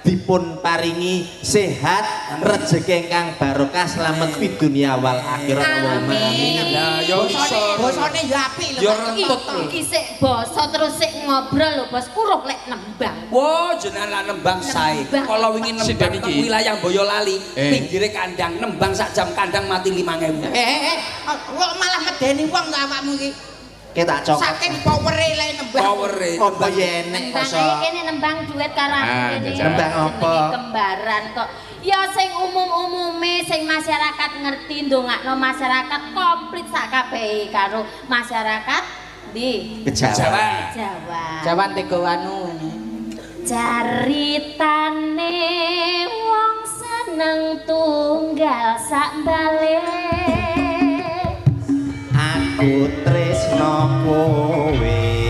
dipun paringi sehat, rejeki ingkang barokah, slamet fid dunya wal akhirat. Allahumma amin. Lah ya iso. Bosone ya apik lho. Ya Pak. rentut lho. Iki sik basa terus sik ngobrol lho, Bos. Urung lek nembang. Wah, jenengan lak nembang sae. Nembang. Kala wingi nembang Sinden teng iki. wilayah Boyolali, Eh. pinggire kandang, nembang sak jam kandang mati 5.000. Eh, kok malah medeni wong to awakmu iki. Ki tak cokot. Saking powere le nembang. Powere. Apa yen enek Nembang basa ae kene nembang duet karo aku Ah, kene. jajal. Nembang apa? Jenenge Kembaran kok. Ya sing umum-umume sing masyarakat ngerti ndongakno masyarakat komplit sak kabehe karo masyarakat ndi? Kejawan. Jawa. Jawan tiga wanu. Caritane wong seneng tunggal sak bale. Aku tresno kowe.